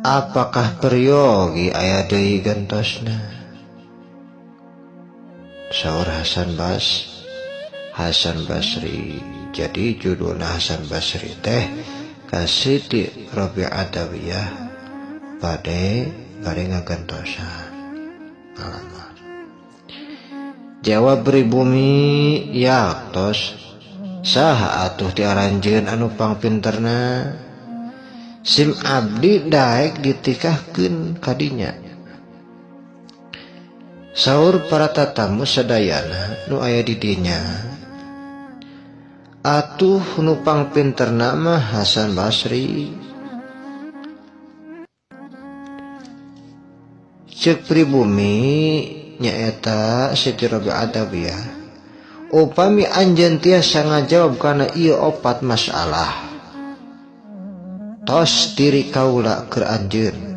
Apakah peryogi aya deui gentosna? Saur Hasan Hasan Basri. Jadi judulna Hasan Basri teh ka Siti Rabi'ah Adawiyah bade bade ngagentosan ngalamar. Jawab pribumi yaktos saha atuh ti aranjeun anu pangpinterna sim abdi daek ditikahkeun kadinya. Saur para tatamu sadayana nu aya di dinya atuh nu pangpinterna mah Hasan Basri. Ceuk pribumi nyaeta Siti Rabi'ah Adawiyah upami anjeun tiasa ngajawab kana ieu opat masalah tos diri kaula keur anjeun.